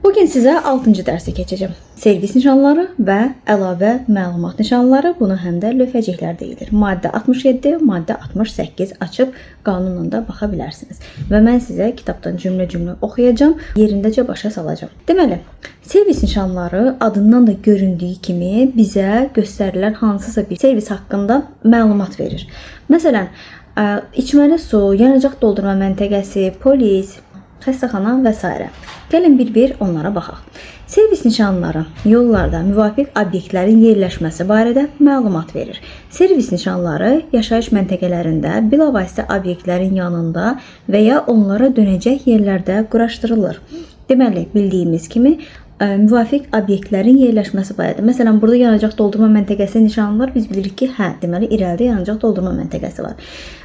Bugün sizə 6-cı dərsi keçəcəm. Servis nişanları və əlavə məlumat nişanları, buna həm də lövhəciklər deyilir. Maddə 67, maddə 68 açıb qanunla da baxa bilərsiniz. Və mən sizə kitabdan cümlə-cümlə oxuyacağam, yerindəcə başa salacağam. Deməli, servis nişanları adından da göründüyü kimi bizə göstərilən hansısa bir servis haqqında məlumat verir. Məsələn, içməli su, yanacaq doldurma məntəqəsi, polis, xəstəxana və s. Gəlin bir-bir onlara baxaq. Servis nişanları yollarda müvafiq obyektlərin yerləşməsi barədə məlumat verir. Servis nişanları yaşayış məntəqələrində bilavasitə obyektlərin yanında və ya onlara dönəcək yerlərdə quraşdırılır. Deməli, bildiyimiz kimi müvafiq obyektlərin yerləşməsi barədə. Məsələn, burada yanacaq doldurma məntəqəsi nişanı var. Biz bilirik ki, hə, deməli irəlidə yanacaq doldurma məntəqəsi var.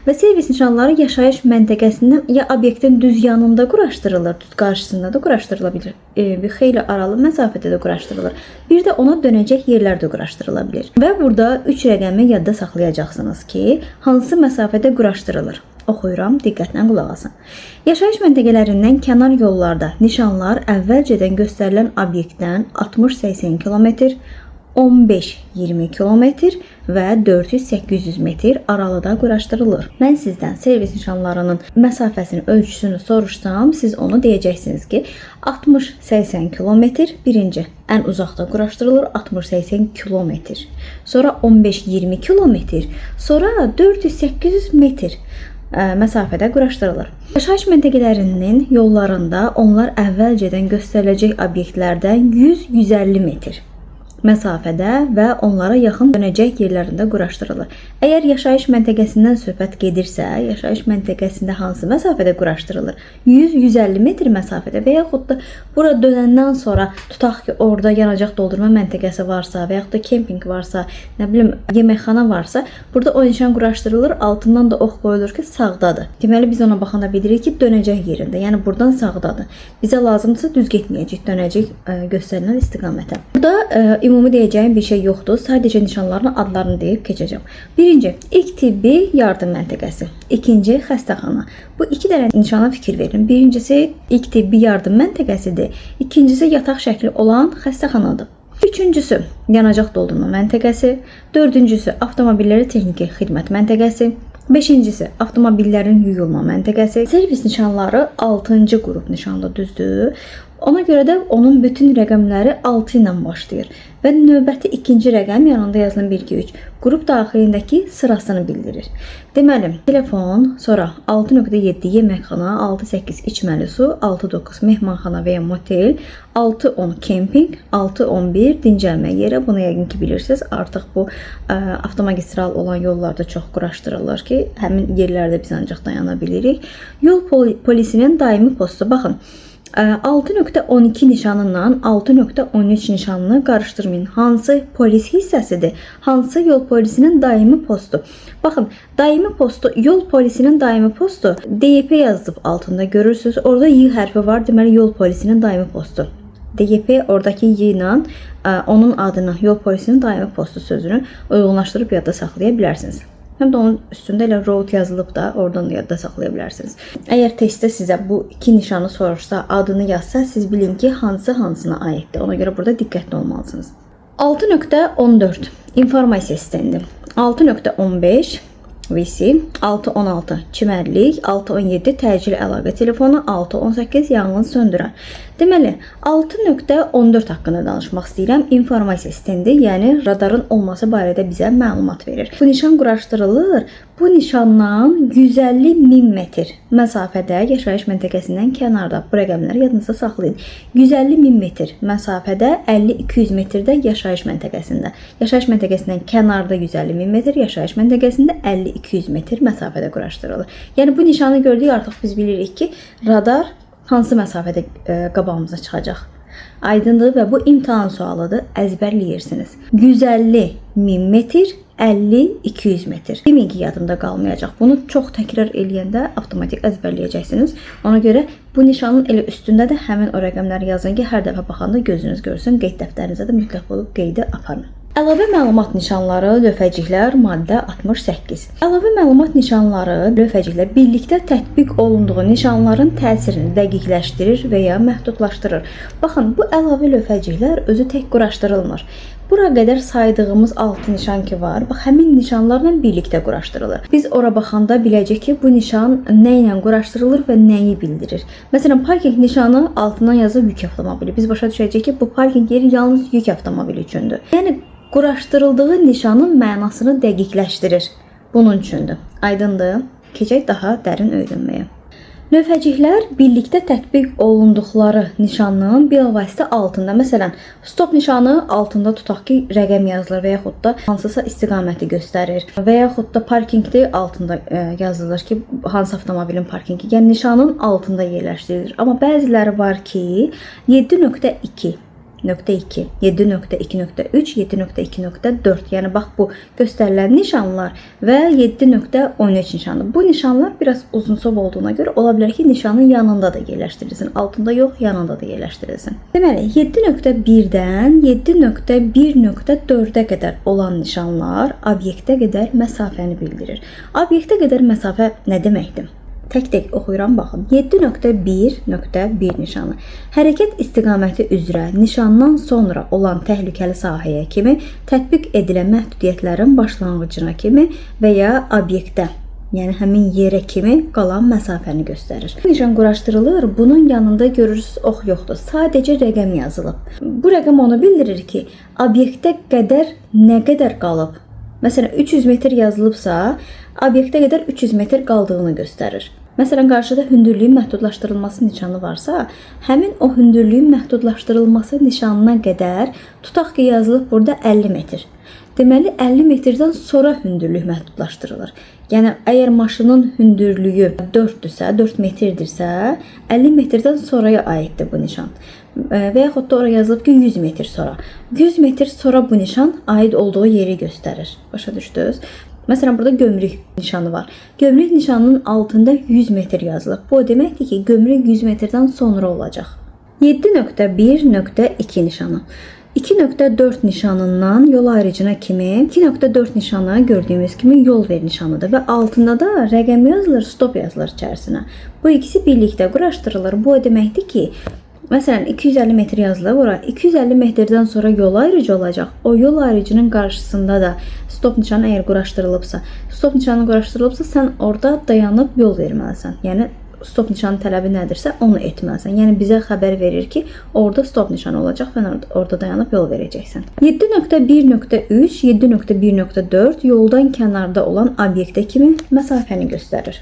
Və servis nişanları yaşayış məntəqəsindən ya obyektin düz yanında quraşdırılır, düz qarşısında da quraşdırıla bilir. Bir xeyli aralı məsafədə də quraşdırılır. Bir də ona dönəcək yerlərdə quraşdırıla bilir. Və burada 3 rəqəmi yadda saxlayacaqsınız ki, hansı məsafədə quraşdırılır. Oxuyuram, diqqətlə qulaq asın. Yaşayış məntəqələrindən kənar yollarda nişanlar əvvəlcədən göstərilən obyektdən 60-80 km, 15-20 km və 400-800 metr aralıda quraşdırılır. Mən sizdən servis nişanlarının məsafəsini, ölçüsünü soruşsam, siz onu deyəcəksiniz ki, 60-80 km birinci ən uzaqda quraşdırılır 60-80 km. Sonra 15-20 km, sonra 400-800 metr məsafədə quraşdırılır. Yaşayış məntəqələrinin yollarında onlar əvvəlcədən göstəriləcək obyektlərdən 100-150 metr məsafədə və onlara yaxın dönəcək yerlərində quraşdırılır. Əgər yaşayış məntəqəsindən söhbət gedirsə, yaşayış məntəqəsində hansı məsafədə quraşdırılır? 100-150 metr məsafədə və yaxud da bura dönəndən sonra tutaq ki, orada yanacaq doldurma məntəqəsi varsa və yaxud da kempinq varsa, nə bilim, yeməkxana varsa, burada o nişan quraşdırılır, altından da ox qoyulur ki, sağdadır. Deməli biz ona baxanda bilirik ki, dönəcək yerində, yəni buradan sağdadır. Bizə lazımdırsa düz getməyəcək, dönəcək göstərilən istiqamətə. Burada ümumi deyəcəyim bir şey yoxdur. Sadəcə nişanların adlarını deyib keçəcəm. Birinci, ilk tibbi yardım məntəqəsi. İkinci, xəstəxana. Bu iki dənə nişana fikir verin. Birincisi ilk tibbi yardım məntəqəsidir. İkincisi yataq şəkli olan xəstəxanadır. Üçüncüsü yanacaq doldurma məntəqəsi. Dördüncüsü avtomobillərə texniki xidmət məntəqəsi. Beşincisi avtomobillərin yuyulma məntəqəsi. Servis nişanları 6-cı qrup nişandır, düzdür? Ona görə də onun bütün rəqəmləri 6 ilə başlayır və növbəti ikinci rəqəm yanında yazılan 1 2 3 qrup daxilindəki sırasını bildirir. Deməli, telefon, sonra 6.7 yeməkxana, 6.8 içməli su, 6.9 mehmanxana və ya motel, 6.10 kempinq, 6.11 dincəlmə yeri. Bunu yəqin ki bilirsiniz. Artıq bu avtomagistral olan yollarda çox quraşdırılır ki, həmin yerlərdə biz ancaq dayana bilirik. Yol polisinin daimi postu. Baxın, 6.12 nişanından 6.13 nişanını qarışdırmayın. Hansı polis hissəsidir? Hansı yol polisinin daimi postu? Baxın, daimi postu, yol polisinin daimi postu DYP yazılıb altında görürsünüz. Orada Y hərfi var. Deməli yol polisinin daimi postu. DYP oradakı Y ilə onun adını, yol polisinin daimi postu sözünü uyğunlaşdırıb yadda saxlaya bilərsiniz. Həm də onun üstündə elə road yazılıb da, oradan da yadda saxlaya bilərsiniz. Əgər testdə sizə bu iki nişanı soruşsa, adını yazsa, siz bilin ki, hansı hansına aiddir. Ona görə burada diqqətli olmalısınız. 6.14 informasiya stendi. 6.15 VC, 6.16 çimərlik, 6.17 təcili əlaqə telefonu, 6.18 yanğın söndürən. Deməli, 6.14 haqqında danışmaq istəyirəm. İnformasiya stendi, yəni radarın olması barədə bizə məlumat verir. Bu nişan quraşdırılır. Bu nişandan 150 min metr məsafədə yaşayış məntəqəsindən kənarda. Bu rəqəmləri yadınızda saxlayın. 150 min metr məsafədə 50-200 metrdə yaşayış məntəqəsində. Yaşayış məntəqəsindən kənarda 150 min metr, yaşayış məntəqəsində 50-200 metr məsafədə quraşdırılır. Yəni bu nişanı gördük, artıq biz bilirik ki, radar hansı məsafədə qabağımıza çıxacaq. Aydındır və bu imtahan sualıdır. Əzbərləyirsiniz. 150 min metr, 50-200 metr. Deməyin ki, yadımda qalmayacaq. Bunu çox təkrar eləyəndə avtomatik əzbərləyəcəksiniz. Ona görə bu nişanın elə üstündə də həmin o rəqəmləri yazın ki, hər dəfə baxanda gözünüz görsün. Qeyd dəftərinizə də mütləq olub qeydi aparın. Əlavə məlumat nişanları, lövhəciklər, maddə 68. Əlavə məlumat nişanları, lövhəciklər birlikdə tətbiq olunduğu nişanların təsirini dəqiqləşdirir və ya məhdudlaşdırır. Baxın, bu əlavə lövhəciklər özü tək quraşdırılmır. Bura qədər saydığımız 6 nişan ki var, bax həmin nişanlarla birlikdə quraşdırılır. Biz ora baxanda biləcək ki, bu nişan nə ilə quraşdırılır və nəyi bildirir. Məsələn, parkinq nişanı altından yazıb yük avtomobili. Biz başa düşəcəyik ki, bu parkinq yeri yalnız yük avtomobili üçündür. Yəni quraşdırıldığı nişanın mənasını dəqiqləşdirir. Bunun üçündür. Aydındır? Keçək daha dərin öyrənməyə. Lövhəciklər birlikdə tətbiq olunduqları nişanın bilavasitə altında, məsələn, stop nişanı altında tutaq ki, rəqəm yazılır və yaxud da hansısa istiqaməti göstərir və yaxud da parkinqdir, altında yazılır ki, hansı avtomobilin parkinqi, yəni nişanın altında yerləşdirilir. Amma bəziləri var ki, 7.2 7.2, 7.2.3, 7.2.4. Yəni bax bu göstərilən nişanlar və 7.13 nişanı. Bu nişanlar biraz uzunsov olduğuna görə ola bilər ki, nişanın yanında da yerləşdirilsin. Altında yox, yanında da yerləşdirilsin. Deməli, 7.1-dən 7.1.4-ə qədər olan nişanlar obyektə qədər məsafəni bildirir. Obyektə qədər məsafə nə deməkdir? Tək-tək oxuyuram, baxın. 7.1.1 nişanı. Hərəkət istiqaməti üzrə nişandan sonra olan təhlükəli sahəyə kimi tətbiq edilən məhdudiyyətlərin başlanğıcına kimi və ya obyektə, yəni həmin yerə kimi qalan məsafəni göstərir. Nişan quraşdırılır, bunun yanında görürsünüz ox yoxdur. Sadəcə rəqəm yazılıb. Bu rəqəm onu bildirir ki, obyektə qədər nə qədər qalıb. Məsələn, 300 metr yazılıbsa, obyektə qədər 300 metr qaldığını göstərir. Məsələn, qarşıda hündürlüyün məhdudlaşdırılması nişanı varsa, həmin o hündürlüyün məhdudlaşdırılması nişanına qədər tutaq ki, yazılıb burada 50 metr. Deməli, 50 metrdən sonra hündürlük məhdudlaşdırılır. Yəni, əgər maşının hündürlüyü 4-dürsə, 4 metrdirsə, 50 metrdən sonraya aiddir bu nişan. Və yaxud da ora yazılıb ki, 100 metr sonra. 100 metr sonra bu nişan aid olduğu yeri göstərir. Başa düşdünüz? Məsələn, burada gömrük nişanı var. Gömrük nişanının altında 100 metr yazılıb. Bu o deməkdir ki, gömrük 100 metrdən sonra olacaq. 7.1.2 nişanı. 2.4 nişanından yol ayrıcına kimi 2.4 nişanı gördüyümüz kimi yol ver nişanıdır və altında da rəqəm yazılır, stop yazılır içərisinə. Bu ikisi birlikdə quraşdırılır. Bu o deməkdir ki, məsələn 250 metr yazılır ora. 250 metrdən sonra yol ayrıcı olacaq. O yol ayrıcının qarşısında da stop nişanı əgər quraşdırılıbsa, stop nişanı quraşdırılıbsa sən orada dayanıb yol verməlisən. Yəni stop nişanı tələbi nədirsə onu etməlisən. Yəni bizə xəbər verir ki, orada stop nişanı olacaq və orada dayanıb yol verəcəksən. 7.1.3, 7.1.4 yoldan kənarda olan obyektə kimi məsafəni göstərir.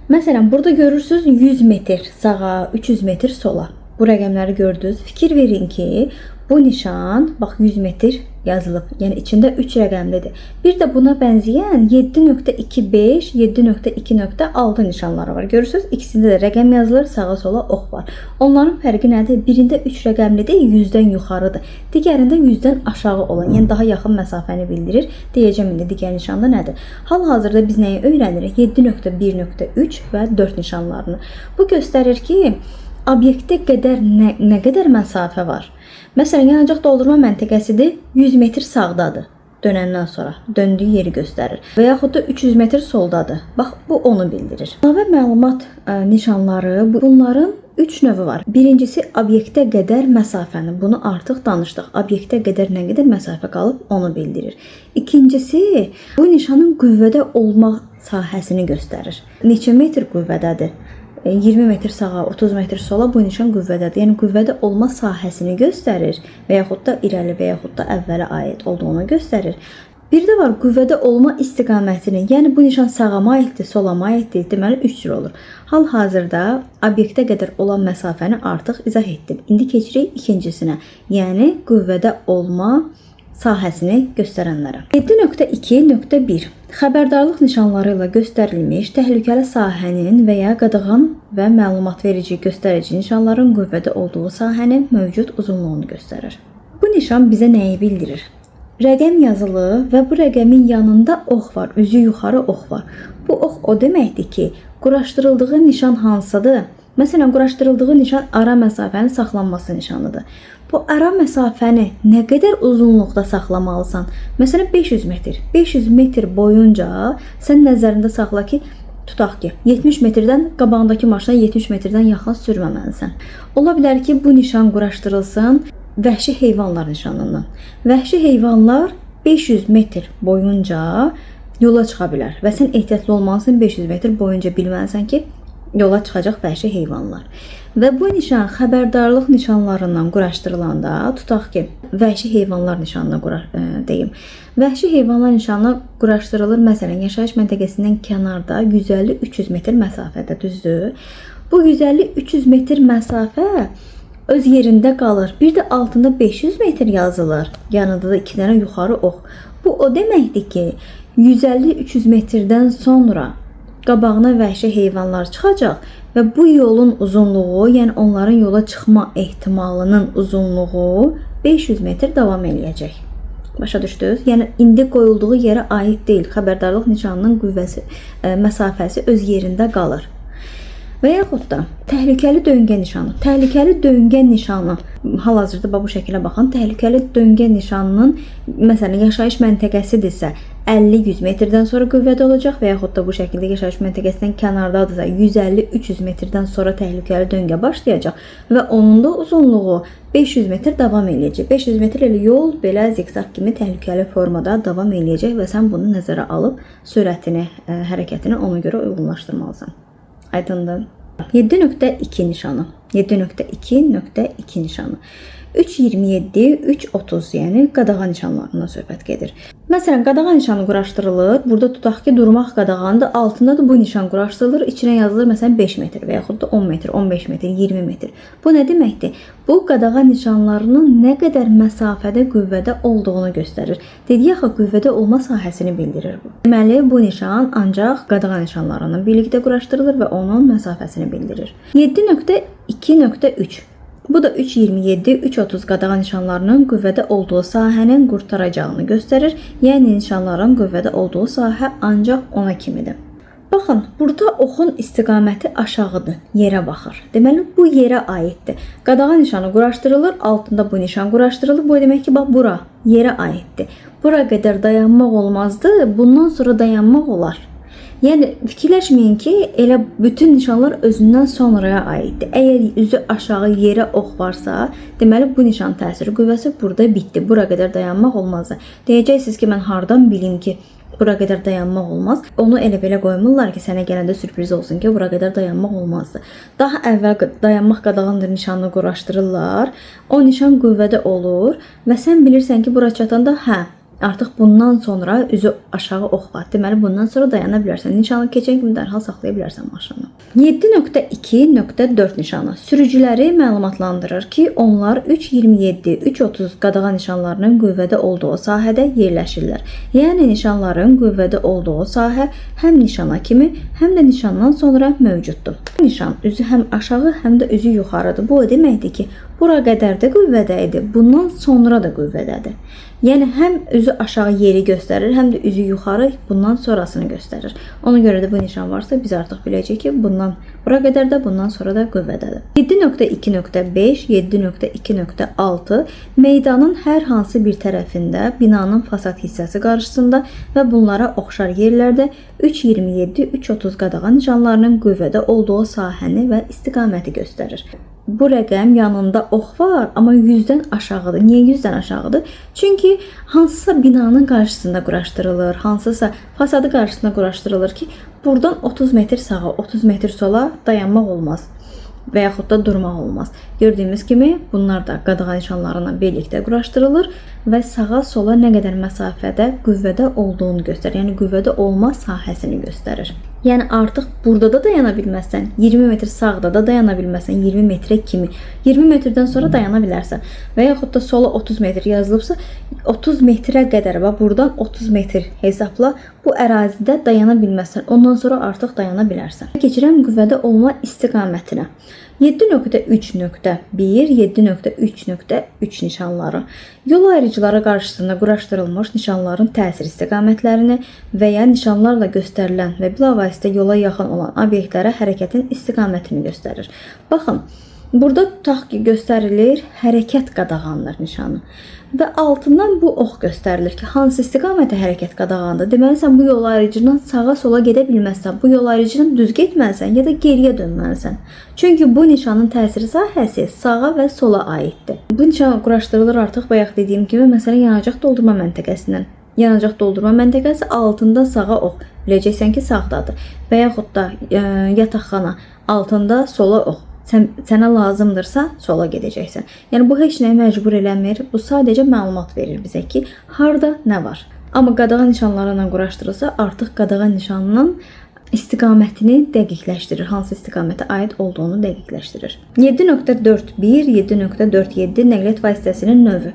Məsələn, burada görürsüz 100 metr sağa, 300 metr sola. Bu rəqəmləri gördünüz. Fikir verin ki, bu nişan, bax 100 metr yazılıb. Yəni içində 3 rəqəmlidir. Bir də buna bənzəyən 7.25, 7.2.6 nişanları var. Görürsüz, ikisində də rəqəm yazılır, sağa sola ox var. Onların fərqi nədir? Birində 3 rəqəmlidir, 100-dən yuxarıdır. Digərində 100-dən aşağı olan, yəni daha yaxın məsafəni bildirir. Deyəcəm indi digər nişanda nədir? Hal-hazırda biz nəyi öyrənirik? 7.1.3 və 4 nişanlarını. Bu göstərir ki, obyektə qədər nə qədər məsafə var? Məsələn, yanacaq doldurma məntəqəsidir, 100 metr sağdadır. Dönəndən sonra döndüyü yeri göstərir. Və yaxud da 300 metr soldadır. Bax, bu onu bildirir. Əlavə məlumat nişanları, bunların 3 növü var. Birincisi obyektə qədər məsafəni. Bunu artıq danışdıq. Obyektə qədər nə qədər məsafə qalıb onu bildirir. İkincisi, bu nişanın qüvvədə olmaq sahəsini göstərir. Neçə metr qüvvədədir? 20 metr sağa, 30 metr sola bu nişan qüvvədədir. Yəni qüvvədə olma sahəsini göstərir və yaxud da irəli və yaxud da əvvələ aid olduğunu göstərir. Bir də var qüvvədə olma istiqamətini. Yəni bu nişan sağa mı aiddir, sola mı aiddir? Deməli 3 cür olur. Hal-hazırda obyektə qədər olan məsafəni artıq izah etdim. İndi keçirik ikincisinə. Yəni qüvvədə olma sahəsini göstərənlərə. 7.2.1 Xəbərdarlıq nişanları ilə göstərilmiş təhlükəli sahənin və ya qadağan və məlumat verici göstərici nişanların qüvvədə olduğu sahənin mövcud uzunluğunu göstərir. Bu nişan bizə nəyi bildirir? Rəqəm yazılı və bu rəqəmin yanında ox var, üzü yuxarı ox var. Bu ox o deməkdir ki, quraşdırıldığı nişan hansıdır? Məsələn, quraşdırıldığı nişan ara məsafənin saxlanması nişanıdır. Bu ara məsafəni nə qədər uzunluqda saxlamalısan? Məsələn, 500 metr. 500 metr boyunca sən nəzərində saxla ki, tutaq ki, 70 metrdən qabağındakı maşına 70 metrdən yaxın sürməməlisən. Ola bilər ki, bu nişan quraşdırılsın vəhşi heyvanlar nişanından. Vəhşi heyvanlar 500 metr boyunca yola çıxa bilər və sən ehtiyatlı olmalısan, 500 metr boyunca bilməlisən ki, yola çıxacaq vəhşi heyvanlar. Və bu nişan xəbərdarlıq nişanlarından quraşdırılanda, tutaq ki, vəhşi heyvanlar nişanına deyim. Vəhşi heyvanlar nişanına quraşdırılır, məsələn, yaşayış məntəqəsindən kənarda 150-300 metr məsafədə, düzdür? Bu 150-300 metr məsafə öz yerində qalır. Bir də altında 500 metr yazılır. Yanında da 2 dənə yuxarı ox. Bu o deməkdir ki, 150-300 metrdən sonra qabağına vəhşi heyvanlar çıxacaq və bu yolun uzunluğu, yəni onların yola çıxma ehtimalının uzunluğu 500 metr davam eləyəcək. Başa düşdünüz? Yəni indi qoyulduğu yerə aid deyil. Xəbərdarlıq nişanının qüvvəsi, məsafəsi öz yerində qalır. Və yaxud da təhlükəli döngə nişanı. Təhlükəli döngə nişanı hal-hazırda bax bu şəkilə baxın. Təhlükəli döngə nişanının məsələn yaşayış məntəqəsidirsə 50-100 metrdən sonra qüvvədə olacaq və yaxud da bu şəkildə yaşayış məntəqəsindən kənardadırsa 150-300 metrdən sonra təhlükəli döngə başlayacaq və onun da uzunluğu 500 metr davam eləyəcək. 500 metr elə yol belə ziqzaq kimi təhlükəli formada davam eləyəcək və sən bunu nəzərə alıb sürətini, hərəkətini ona görə uyğunlaşdırmalısan. Aydındır. 7.2 nişanı. 7.2.2 nişanı. 3.27, 3.30, yəni qadağa nişanlarından söhbət gedir. Məsələn, qadağa nişanı quraşdırılır. Burada tutaq ki, durmaq qadağandır. Altında da bu nişan quraşdırılır. İçinə yazılır məsələn 5 metr və yaxud da 10 metr, 15 metr, 20 metr. Bu nə deməkdir? Bu qadağa nişanlarının nə qədər məsafədə qüvvədə olduğunu göstərir. Dedik axı, qüvvədə olma sahəsini bildirir bu. Deməli, bu nişan ancaq qadağa nişanlarından birlikdə quraşdırılır və onun məsafəsini bildirir. 7.2.3. Bu da 3.27, 3.30 qadağa nişanlarının qüvvədə olduğu sahənin qurtaracağını göstərir. Yəni nişanların qüvvədə olduğu sahə ancaq ona kimidir. Baxın, burada oxun istiqaməti aşağıdır, yerə baxır. Deməli, bu yerə aiddir. Qadağa nişanı quraşdırılır, altında bu nişan quraşdırılır. Bu demək ki, bax bura yerə aiddir. Bura qədər dayanmaq olmazdı, bundan sonra dayanmaq olar. Yəni fikirləşməyin ki, elə bütün nişanlar özündən sonraya aiddir. Əgər üzü aşağı yerə ox varsa, deməli bu nişan təsiri qüvvəsi burada bitdi. Bura qədər dayanmaq olmazdı. Deyəcəksiniz ki, mən hardan bilim ki, bura qədər dayanmaq olmaz? Onu elə belə qoymurlar ki, sənə gələndə sürpriz olsun ki, bura qədər dayanmaq olmazdı. Daha əvvəl dayanmaq qadağandır nişanını quraşdırırlar. O nişan qüvvədə olur və sən bilirsən ki, bura çatanda hə, artıq bundan sonra üzü aşağı ox var. Deməli, bundan sonra dayana bilərsən. Nişanı keçən kimi dərhal saxlaya bilərsən maşını. 7.2.4 nişanı sürücüləri məlumatlandırır ki, onlar 3.27, 3.30 qadağa nişanlarının qüvvədə olduğu sahədə yerləşirlər. Yəni nişanların qüvvədə olduğu sahə həm nişana kimi, həm də nişandan sonra mövcuddur. Nişan üzü həm aşağı, həm də üzü yuxarıdır. Bu o deməkdir ki, bura qədər də qüvvədə idi, bundan sonra da qüvvədədir. Yəni həm üzü aşağı yeri göstərir, həm də üzü yuxarı bundan sonrasını göstərir. Ona görə də bu nişan varsa biz artıq biləcəyik ki, bundan bura qədər də, bundan sonra da qüvvədədir. 7.2.5, 7.2.6 meydanın hər hansı bir tərəfində binanın fasad hissəsi qarşısında və bunlara oxşar yerlərdə 3.27, 3.30 qadağa nişanlarının qüvvədə olduğu sahəni və istiqaməti göstərir. Bu rəqəm yanında ox var, amma 100-dən aşağıdır. Niyə 100-dən aşağıdır? Çünki hansısa binanın qarşısında quraşdırılır, hansısa fasadı qarşısında quraşdırılır ki, buradan 30 metr sağa, 30 metr sola dayanmaq olmaz və yaxud da durmaq olmaz. Gördüyümüz kimi bunlar da qadağa nişanlarına birlikdə quraşdırılır və sağa sola nə qədər məsafədə qüvvədə olduğunu göstərir. Yəni qüvvədə olma sahəsini göstərir. Yəni artıq burada da dayana bilməzsən, 20 metr sağda da dayana bilməzsən, 20 metrə kimi. 20 metrdən sonra dayana bilərsən. Və yaxud da sola 30 metr yazılıbsa, 30 metrə qədər, bax buradan 30 metr hesabla, bu ərazidə dayana bilməzsən. Ondan sonra artıq dayana bilərsən. Keçirəm qüvvədə olma istiqamətinə. 7.3.1, 7.3.3 nişanları yol ayırıcıları qarşısında quraşdırılmış nişanların təsir istiqamətlərini və ya nişanlarla göstərilən və bilavasitə yola yaxın olan obyektlərə hərəkətin istiqamətini göstərir. Baxın, burada tutaq ki, göstərilir hərəkət qadağandır nişanı və altından bu ox göstərilir ki, hansı istiqamətə hərəkət qadağandır. Deməli, sən bu yol ayırıcından sağa sola gedə bilməzsən. Bu yol ayırıcından düz getməlisən ya da geriyə dönməlisən. Çünki bu nişanın təsir sahəsi sağa və sola aiddir. Bu nişan quraşdırılır artıq bayaq dediyim kimi, məsələn, yanacaq doldurma məntəqəsindən. Yanacaq doldurma məntəqəsi altında sağa ox. Biləcəksən ki, sağdadır. Və yaxud da yataqxana altında sola ox. Sənə lazımdırsa sola gedəcəksən. Yəni bu heç nəyə məcbur eləmir. Bu sadəcə məlumat verir bizə ki, harda nə var. Amma qadağa nişanları ilə quraşdırılsa, artıq qadağa nişanının istiqamətini dəqiqləşdirir. Hansı istiqamətə aid olduğunu dəqiqləşdirir. 7.41, 7.47 nəqliyyat vasitəsinin növü.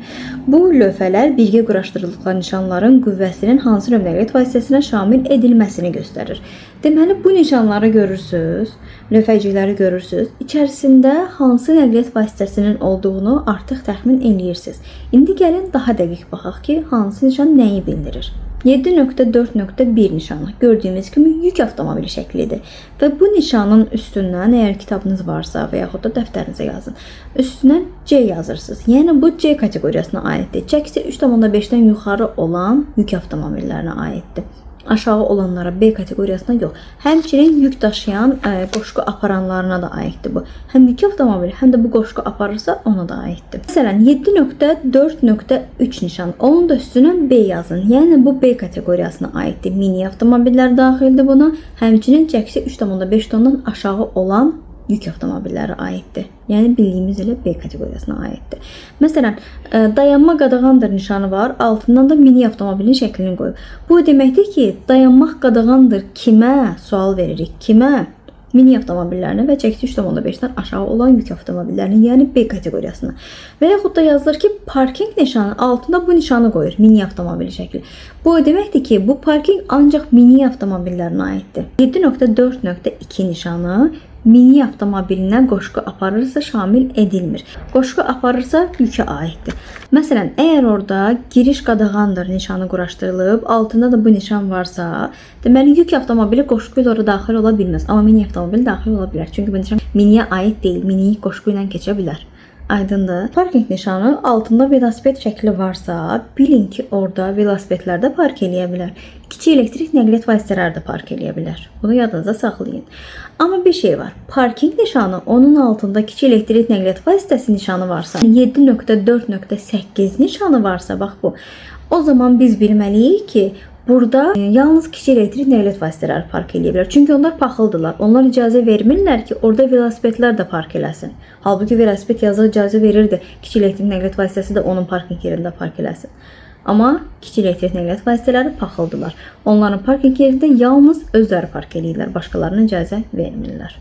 Bu lövhələr birgə quraşdırıldıqları nişanların qüvvəsinin hansı növ nəqliyyat vasitəsinə şamil edilməsini göstərir. Deməli, bu nişanları görürsüz, lövhəcikləri görürsüz. İçərisində hansı nəqliyyat vasitəsinin olduğunu artıq təxmin eləyirsiniz. İndi gəlin daha dəqiq baxaq ki, hansı nişan nəyi bildirir. 7.4.1 nişanı gördüyümüz kimi yük avtomobili şəklidir və bu nişanın üstündən əgər kitabınız varsa və yaxud da dəftərinizə yazın, üstündən C yazırsınız. Yəni bu C kateqoriyasına aiddir. Çəkisi 3,5-dən yuxarı olan yük avtomobillərinə aiddir. Aşağı olanlara B kateqoriyasına yox. Həmçinin yük daşıyan qoşqu aparanlarına da aiddir bu. Həm yük avtomobili, həm də bu qoşqu aparırsa ona da aiddir. Məsələn, 7.4.3 nişan. Onun da üstünə B yazın. Yəni bu B kateqoriyasına aiddir. Mini avtomobillər daxildir buna. Həmçinin çəkisi 3,5 tondan aşağı olan yük avtomobilləri aiddir. Yəni bildiyimiz elə B kateqoriyasına aiddir. Məsələn, dayanma qadağandır nişanı var, altından da mini avtomobilin şəklini qoyub. Bu deməkdir ki, dayanmaq qadağandır kimə? Sual veririk. Kimə? Mini avtomobillərinə və çəkisi 3,5-dən aşağı olan yük avtomobillərinə, yəni B kateqoriyasına. Və yaxud da yazılır ki, parking nişanı altında bu nişanı qoyur, mini avtomobili şəkli. Bu deməkdir ki, bu parking ancaq mini avtomobillərinə aiddir. 7.4.2 nişanı mini avtomobilinə qoşqu aparırsa şamil edilmir. Qoşqu aparırsa yükə aiddir. Məsələn, əgər orada giriş qadağandır nişanı quraşdırılıb, altında da bu nişan varsa, deməli yük avtomobili qoşqu ilə ora daxil ola bilməz. Amma mini avtomobil daxil ola bilər. Çünki bu nişan miniyə aid deyil, mini qoşqu ilə keçə bilər. Aydındır. Parking nişanı altında velosiped şəkli varsa, bilin ki, orada velosipedlər də park eləyə bilər. Kiçik elektrik nəqliyyat vasitələri də park eləyə bilər. Bunu yadınızda saxlayın. Amma bir şey var. Parking nişanı onun altında kiçik elektrik nəqliyyat vasitəsi nişanı varsa, 7.4.8 nişanı varsa, bax bu. O zaman biz bilməliyik ki, burada yalnız kiçik elektrik nəqliyyat vasitələri park eləyə bilər. Çünki onlar paxıldılar. Onlar icazə vermirlər ki, orada velosipedlər də park eləsin. Halbuki velosiped yazıq icazə verirdi. Kiçik elektrik nəqliyyat vasitəsi də onun parking yerində park eləsin. Amma kiçik elektrik nəqliyyat vasitələri paxıldılar. Onların parking yerində yalnız özləri park eləyirlər. Başqalarına icazə vermirlər.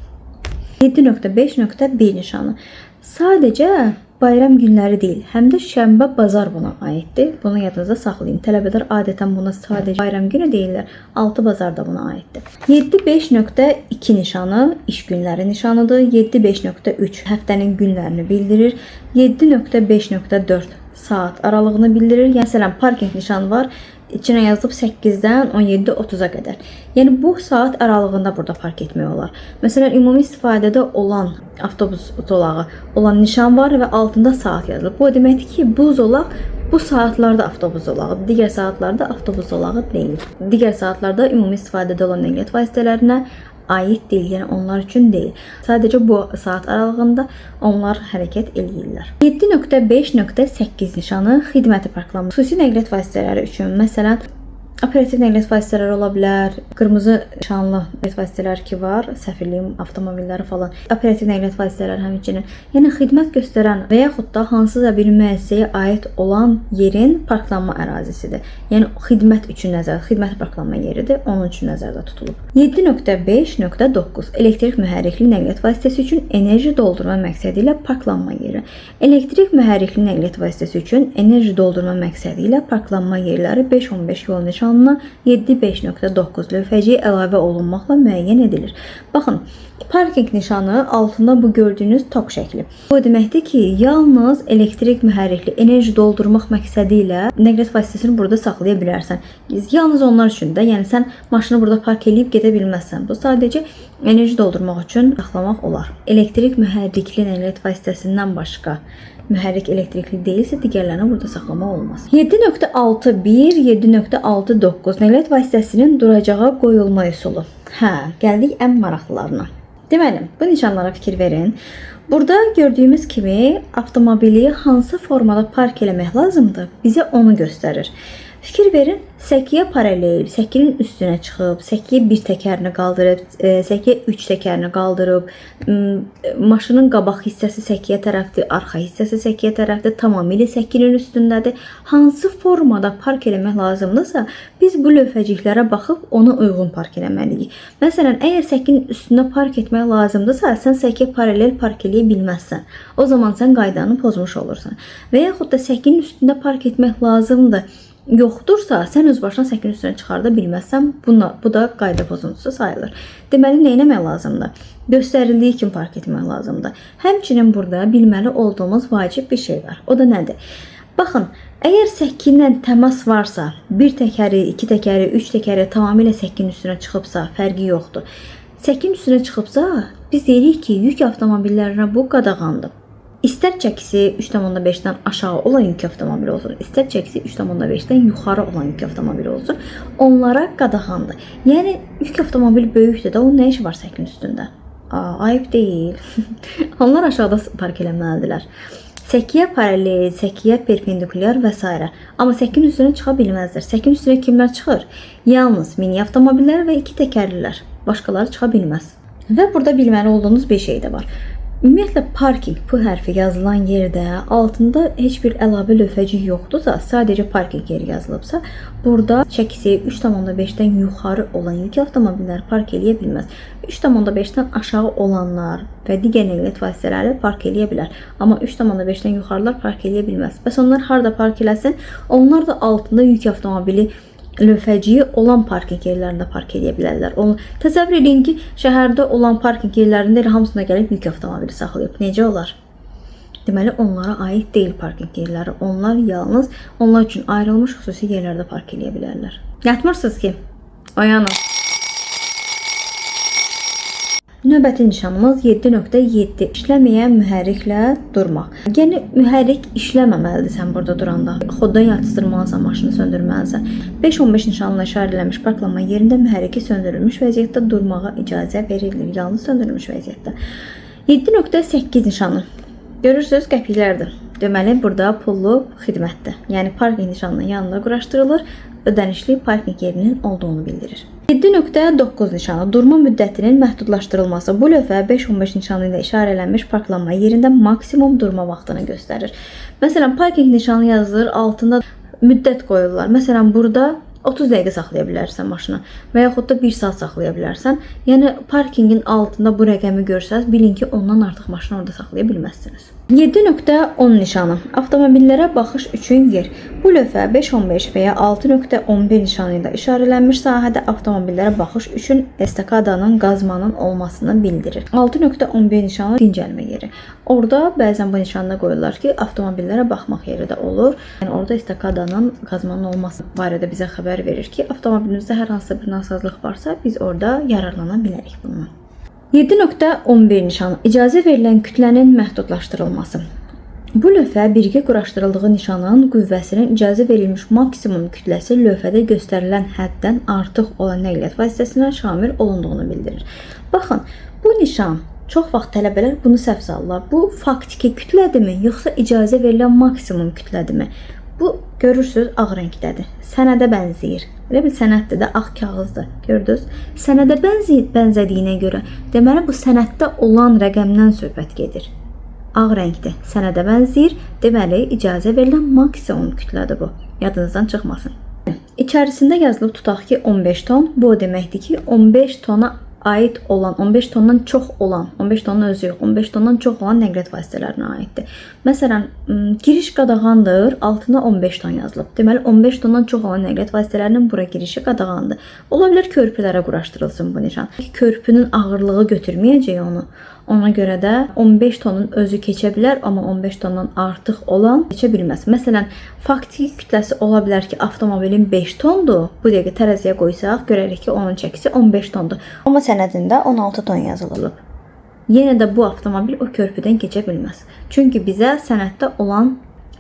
7.5.1 nişanı. Sadəcə bayram günləri deyil, həm də şənbə, bazar buna aiddir. Bunu yadınızda saxlayın. Tələbələr adətən buna sadəcə bayram günü deyirlər. 6 bazar da buna aiddir. 7.5.2 nişanı iş günləri nişanıdır. 7.5.3 həftənin günlərini bildirir. 7.5.4 saat aralığını bildirir. Məsələn, parking nişanı var. İçinə yazılıb 8-dən 17:30-a qədər. Yəni bu saat aralığında burada park etmək olar. Məsələn, ümumi istifadədə olan avtobus zolağı olan nişan var və altında saat yazılıb. Bu o deməkdir ki, bu zolaq bu saatlarda avtobus zolağıdır. Digər saatlarda avtobus zolağı deyil. Digər saatlarda ümumi istifadədə olan nəqliyyat vasitələrinə aid deyil, yəni onlar üçün deyil. Sadəcə bu saat aralığında onlar hərəkət eləyirlər. 7.5.8 nişanı xidməti parklanma. Xüsusi nəqliyyat vasitələri üçün, məsələn, operativ nəqliyyat vasitələri ola bilər, qırmızı nişanlı nəqliyyat vasitələri ki var, səfirliyin avtomobilləri falan. Operativ nəqliyyat vasitələri həmçinin, yəni xidmət göstərən və yaxud da hansısa bir müəssisəyə aid olan yerin parklanma ərazisidir. Yəni xidmət üçün nəzərdə, xidmət parklanma yeridir, onun üçün nəzərdə tutulub. 7.5.9 elektrik mühərrikli nəqliyyat vasitəsi üçün enerji doldurma məqsədi ilə parklanma yeri. Elektrik mühərrikli nəqliyyat vasitəsi üçün enerji doldurma məqsədi ilə parklanma yerləri 5-15 yol nişanları nişanına 7.5.9 lövhəciyi əlavə olunmaqla müəyyən edilir. Baxın, parkinq nişanı altında bu gördüyünüz tok şəkli. Bu deməkdir ki, yalnız elektrik mühərrikli enerji doldurmaq məqsədi ilə nəqliyyat vasitəsini burada saxlaya bilərsən. Yalnız onlar üçün də, yəni sən maşını burada park eləyib gedə bilməzsən. Bu sadəcə enerji doldurmaq üçün saxlamaq olar. Elektrik mühərrikli nəqliyyat vasitəsindən başqa mühərrik elektrikli deyilsə, digərlərini burada saxlamaq olmaz. 7.61, 7.69 nəqliyyat vasitəsinin duracağa qoyulma üsulu. Hə, gəldik ən maraqlılarına. Deməli, bu nişanlara fikir verin. Burada gördüyümüz kimi avtomobili hansı formada park eləmək lazımdır, bizə onu göstərir. Fikir verin, səkiyə paralel, səkinin üstünə çıxıb, səkiyə bir təkərini qaldırıb, səkiyə üç təkərini qaldırıb, maşının qabaq hissəsi səkiyə tərəfdir, arxa hissəsi səkiyə tərəfdir, tamamilə səkinin üstündədir. Hansı formada park eləmək lazımdırsa, biz bu lövhəciklərə baxıb ona uyğun park eləməliyik. Məsələn, əgər səkinin üstündə park etmək lazımdırsa, sən səkiyə paralel park eləyə bilməzsən. O zaman sən qaydanı pozmuş olursan. Və yaxud da səkinin üstündə park etmək lazımdır yoxdursa, sən öz başına səkinin üstünə çıxarda bilməzsən, bu da qayda pozuntusu sayılır. Deməli, nə etmək lazımdır? Göstərildiyi kimi park etmək lazımdır. Həmçinin burada bilməli olduğumuz vacib bir şey var. O da nədir? Baxın, əgər səki ilə təmas varsa, bir təkəri, iki təkəri, üç təkəri tamamilə səkinin üstünə çıxıbsa, fərqi yoxdur. Səkinin üstünə çıxıbsa, biz deyirik ki, yük avtomobillərinə bu qadağandır. İstər çəkisi 3,5-dən aşağı olan yük avtomobili olsun, istər çəkisi 3,5-dən yuxarı olan yük avtomobili olsun, onlara qadağandır. Yəni yük avtomobili böyükdür də, onun nə işi var səkinin üstündə? Aa, ayıb deyil. Onlar aşağıda park eləməlidirlər. Səkiyə paralel, səkiyə perpendikulyar və s. Amma səkinin üstünə çıxa bilməzlər. Səkinin üstünə kimlər çıxır? Yalnız mini avtomobillər və iki təkərlilər. Başqaları çıxa bilməz. Və burada bilməli olduğunuz bir şey də var. Ümumiyyətlə parking P hərfi yazılan yerdə altında heç bir əlavə lövhəcik yoxdursa, sadəcə parking yeri yazılıbsa, burada çəkisi 3,5-dən yuxarı olan yük avtomobilləri park eləyə bilməz. 3,5-dən aşağı olanlar və digər nəqliyyat vasitələri park eləyə bilər. Amma 3,5-dən yuxarılar park eləyə bilməz. Bəs onlar harda park eləsin? Onlar da altında yük avtomobili lövhəciyi olan parkinq yerlərində park edə bilərlər. Onu təsəvvür edin ki, şəhərdə olan parkinq yerlərində elə hamısına gəlib yük avtomobili saxlayıb. Necə olar? Deməli, onlara aid deyil parkinq yerləri. Onlar yalnız onlar üçün ayrılmış xüsusi yerlərdə park edə bilərlər. Yatmırsınız ki? Oyanın. Növbəti nişanımız 7.7 işləməyən mühərriklə durmaq. Yəni mühərrik işləməməlidir sən burada duranda. Xoddan yatışdırmalısan, maşını söndürməlisən. 5.15 nişanla işarələnmiş parklanma yerində mühərriki söndürülmüş vəziyyətdə durmağa icazə verilir. Yalnız söndürülmüş vəziyyətdə. 7.8 nişanı. Görürsüz, qəpiklərdir. Deməli, burada pullu xidmətdir. Yəni parkinq nişanının yanında quraşdırılır, ödənişli parkinq yerinin olduğunu bildirir. 7.9 nişanı durma müddətinin məhdudlaşdırılması. Bu lövhə 5.15 nişanı ilə işarələnmiş parklanma yerində maksimum durma vaxtını göstərir. Məsələn, parkinq nişanı yazılır, altında müddət qoyurlar. Məsələn, burada 30 dəqiqə saxlaya bilərsən maşını və yaxud da 1 saat saxlaya bilərsən. Yəni parkinqin altında bu rəqəmi görsəz, bilin ki, ondan artıq maşını orada saxlaya bilməzsiniz. 7.10 nişanı avtomobillərə baxış üçün yer. Bu lövhə 5.15 və ya 6.11 nişanı ilə işarələnmiş sahədə avtomobillərə baxış üçün estakadanın, qazmanın olmasını bildirir. 6.11 nişanı dincəlmə yeri. Orada bəzən bu nişanda qoyurlar ki, avtomobillərə baxmaq yeri də olur. Yəni orada estakadanın, qazmanın olması barədə bizə xəbər verir ki, avtomobilimizdə hər hansısa bir nasazlıq varsa, biz orada yararlana bilərik bundan. 7.11 nişanı icazə verilən kütlənin məhdudlaşdırılması. Bu lövhə birgə quraşdırıldığı nişanın qüvvəsinin icazə verilmiş maksimum kütləsi lövhədə göstərilən həddən artıq olan nəqliyyat vasitəsinə şamil olunduğunu bildirir. Baxın, bu nişan çox vaxt tələbələr bunu səhv salırlar. Bu faktiki kütlədirmi, yoxsa icazə verilən maksimum kütlədirmi? Bu görürsüz ağ rəngdədir. Sənədə bənzəyir. Elə bir sənəddir də, ağ kağızdır. Gördünüz? Sənədə bənzədiyinə görə, deməli bu sənəddə olan rəqəmdən söhbət gedir. Ağ rəngdir, sənədə bənzəyir. Deməli icazə verilən maksimum kütlədir bu. Yadınızdan çıxmasın. İçərisində yazılıb tutaq ki 15 ton. Bu o deməkdir ki 15 tona aid olan, 15 tondan çox olan, 15 tonun özü yox, 15 tondan çox olan nəqliyyat vasitələrinə aiddir. Məsələn, giriş qadağandır, altına 15 ton yazılıb. Deməli, 15 tondan çox olan nəqliyyat vasitələrinin bura girişi qadağandır. Ola bilər körpülərə quraşdırılsın bu nişan. Körpünün ağırlığı götürməyəcək onu. Ona görə də 15 tonun özü keçə bilər, amma 15 tondan artıq olan keçə bilməz. Məsələn, faktiki kütləsi ola bilər ki, avtomobilin 5 tondur. Bu dəqiqə tərəziyə qoysaq, görərik ki, onun çəkisi 15 tondur. Amma sənədində 16 ton yazılıb. Yenə də bu avtomobil o körpüdən keçə bilməz. Çünki bizə sənəddə olan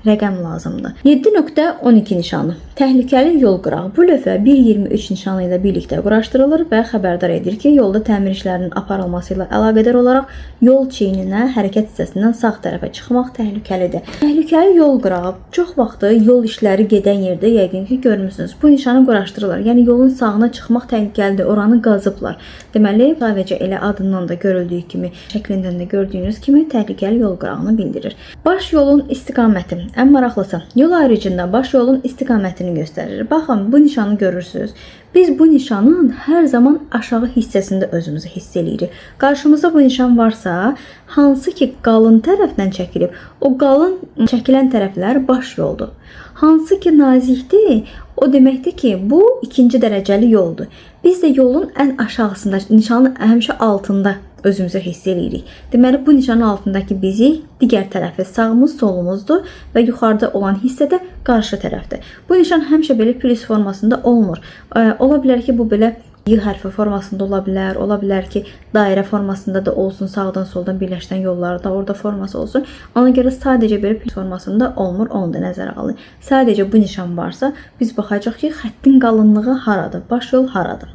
rəqəm lazımdır. 7.12 nişanı. Təhlükəli yol qırağı. Bu lövhə 1.23 nişanı ilə birlikdə quraşdırılır və xəbərdar edir ki, yolda təmir işlərinin aparılması ilə əlaqədar olaraq yol çiyninə hərəkət hissəsindən sağ tərəfə çıxmaq təhlükəlidir. Təhlükəli yol qırağı çox vaxtı yol işləri gedən yerdə yəqin ki, görmüsünüz. Bu nişanı quraşdırırlar. Yəni yolun sağına çıxmaq təhlükəlidir. Oranı qazıblar. Deməli, sadəcə elə adından da görüldüyü kimi, şəklindən də gördüyünüz kimi təhlükəli yol qırağını bildirir. Baş yolun istiqaməti. Ən maraqlısı, yol ayrıcında baş yolun istiqamətini göstərir. Baxın, bu nişanı görürsünüz. Biz bu nişanın hər zaman aşağı hissəsində özümüzü hiss eləyirik. Qarşımızda bu nişan varsa, hansı ki qalın tərəfdən çəkilib, o qalın çəkilən tərəflər baş yoldur. Hansı ki nazikdir, o deməkdir ki, bu ikinci dərəcəli yoldur. Biz də yolun ən aşağısında, nişanın həmişə altında özümüzü hiss eləyirik. Deməli, bu nişanın altındakı bizi digər tərəfi sağımız, solumuzdur və yuxarıda olan hissə də qarşı tərəfdir. Bu nişan həmişə belə plus formasında olmur. Ola bilər ki, bu belə Y hərfi formasında ola bilər, ola bilər ki, dairə formasında da olsun, sağdan soldan birləşən yollarda orada forması olsun. Ona görə sadəcə belə plus formasında olmur, onu da nəzərə alın. Sadəcə bu nişan varsa, biz baxacağıq ki, xəttin qalınlığı haradır, baş yol haradır.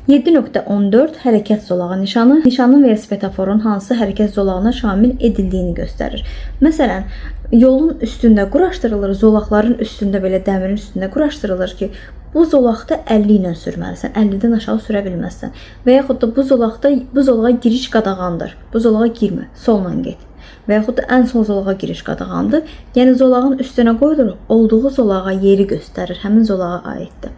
7.14 hərəkət zolağı nişanı nişanın və ya svetoforun hansı hərəkət zolağına şamil edildiyini göstərir. Məsələn, yolun üstündə quraşdırılır, zolaqların üstündə belə dəmirin üstündə quraşdırılır ki, bu zolaqda 50 ilə sürməlisən, 50-dən aşağı sürə bilməzsən. Və yaxud da bu zolaqda bu zolağa giriş qadağandır. Bu zolağa girmə, solla get. Və yaxud da ən sol zolağa giriş qadağandır. Yəni zolağın üstünə qoyulur, olduğu zolağa yeri göstərir, həmin zolağa aiddir.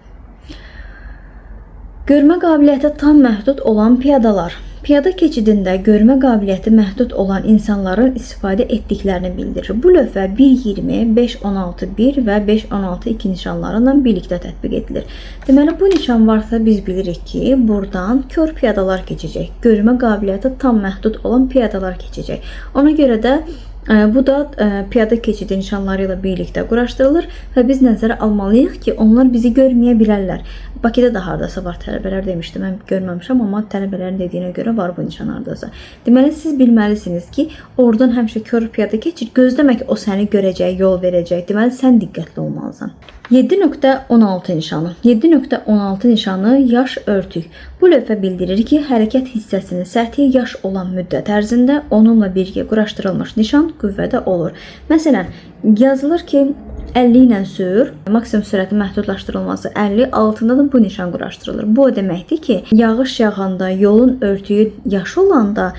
Görmə qabiliyyəti tam məhdud olan piyadalar. Piyada keçidində görmə qabiliyyəti məhdud olan insanların istifadə etdiklərini bildirir. Bu lövhə 1.20, 5.16.1 və 5.16.2 nişanları ilə birlikdə tətbiq edilir. Deməli, bu nişan varsa biz bilirik ki, buradan kör piyadalar keçəcək. Görmə qabiliyyəti tam məhdud olan piyadalar keçəcək. Ona görə də bu da piyada keçidi nişanları ilə birlikdə quraşdırılır və biz nəzərə almalıyıq ki, onlar bizi görməyə bilərlər. Bakıda da hardasa var, tələbələr demişdi, mən görməmişəm, amma tələbələrin dediyinə görə var bu nişan hardasa. Deməli, siz bilməlisiniz ki, oradan həmişə kör piyada keçir, gözləmə ki, o səni görəcək, yol verəcək. Deməli, sən diqqətli olmalısan. 7.16 nişanı. 7.16 nişanı yaş örtük. Bu lövhə bildirir ki, hərəkət hissəsinin səthi yaş olan müddət ərzində onunla birgə quraşdırılmış nişan qüvvədə olur. Məsələn, yazılır ki, 50 ilə sür, maksimum sürətin məhdudlaşdırılması 50, altında da bu nişan quraşdırılır. Bu o deməkdir ki, yağış yağanda, yolun örtüyü yaş olanda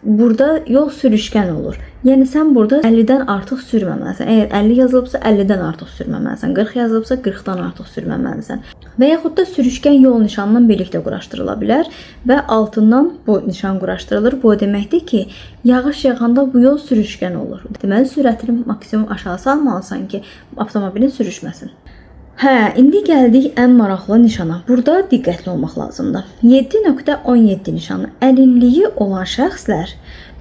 burada yol sürüşkən olur. Yəni sən burada 50-dən artıq sürməməlisən. Əgər 50 yazılıbsa 50-dən artıq sürməməlisən. 40 yazılıbsa 40-dan artıq sürməməlisən. Və yaxud da sürüşkən yol nişanından birlikdə quraşdırıla bilər və altından bu nişan quraşdırılır. Bu o deməkdir ki, yağış yağanda bu yol sürüşkən olur. Deməli, sürətini maksimum aşağı salmalısan ki, avtomobilin sürüşməsin. Hə, indi gəldik ən maraqlı nişana. Burada diqqətli olmaq lazımdır. 7.17 nişanı. Əlilliyi olan şəxslər,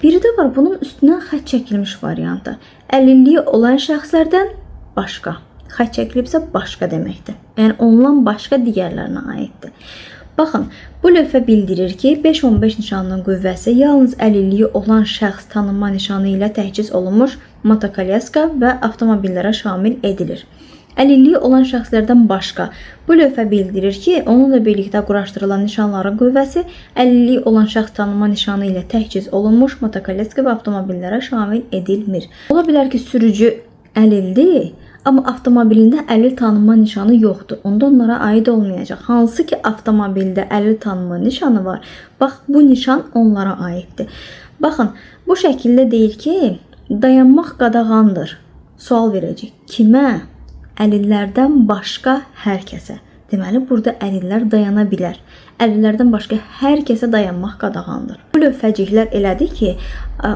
biri də var bunun üstündən xətt çəkilmiş variantı. Əlilliyi olan şəxslərdən başqa. Xətt çəkilibsə başqa deməkdir. Yəni ondan başqa digərlərinə aiddir. Baxın, bu lövhə bildirir ki, 5.15 nişanının qüvvəsi yalnız əlilliyi olan şəxs tanınma nişanı ilə təchiz olunmuş motokolyaska və avtomobillərə şamil edilir. Əlilliyi olan şəxslərdən başqa bu lövhə bildirir ki, onunla birlikdə quraşdırılan nişanların qüvvəsi əlilliyi olan şəxs tanınma nişanı ilə təchiz olunmuş motokolyaska və avtomobillərə şamil edilmir. Ola bilər ki, sürücü əlildir, amma avtomobilində əlil tanınma nişanı yoxdur. Onda onlara aid olmayacaq. Hansı ki, avtomobildə əlil tanınma nişanı var, bax bu nişan onlara aiddir. Baxın, bu şəkildə deyir ki, dayanmaq qadağandır. Sual verəcək. Kimə? Əlillərdən başqa hər kəsə. Deməli, burada əlillər dayana bilər. Əlillərdən başqa hər kəsə dayanmaq qadağandır. Bu lövhəciklər elədir ki,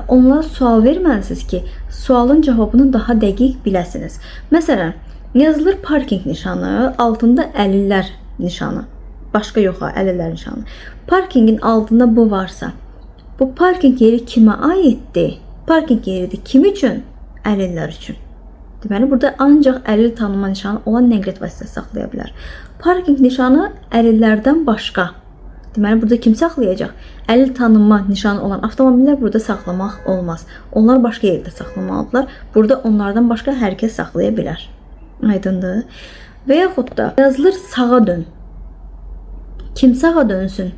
onlara sual verməlisiniz ki, sualın cavabını daha dəqiq biləsiniz. Məsələn, yazılır parkinq nişanı, altında əlillər nişanı. Başqa yox ha, əlillər nişanı. Parkinqin altında bu varsa, bu parkinq yeri kimə aiddir? Parkinq yeridir kim üçün? Əlillər üçün. Deməli, burada ancaq əlil tanıma nişanı olan nəqliyyat vasitəsi saxlaya bilər. Parkinq nişanı əlillərdən başqa. Deməli, burada kim saxlayacaq? Əlil tanınma nişanı olan avtomobillər burada saxlamaq olmaz. Onlar başqa yerdə saxlamalıdırlar. Burada onlardan başqa hər kəs saxlaya bilər. Aydındır? Və yaxud da yazılır sağa dön. Kim sağa dönsün?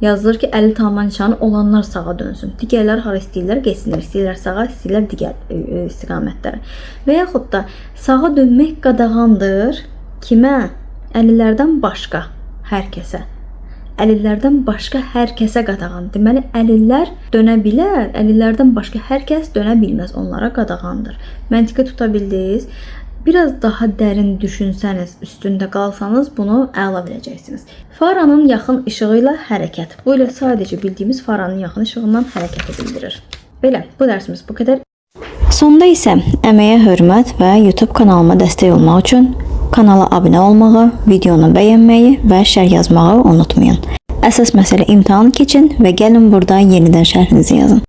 Yazılır ki, əlil tanınma nişanı olanlar sağa dönsün. Digərləri hara istəyirlər getsinlər. İstəyirlər sağa, istəyirlər digər istiqamətlərə. Və yaxud da sağa dönmək qadağandır. Kimə? Əlillərdən başqa hər kəsə. Əlillərdən başqa hər kəsə qadağan. Deməli, əlillər dönə bilər, əlillərdən başqa hər kəs dönə bilməz. Onlara qadağandır. Məntiqi tuta bildiniz? Biraz daha dərin düşünsəniz, üstündə qalsanız bunu əla biləcəksiniz. Faranın yaxın işığı ilə hərəkət. Bu ilə sadəcə bildiyimiz faranın yaxın işığından hərəkəti bildirir. Belə, bu dərsimiz bu qədər. Sonda isə əməyə hörmət və YouTube kanalıma dəstək olmaq üçün kanala abunə olmağı, videonu bəyənməyi və şərh yazmağı unutmayın. Əsas məsələ imtahan keçin və gəlin burada yenidən şərhinizi yazın.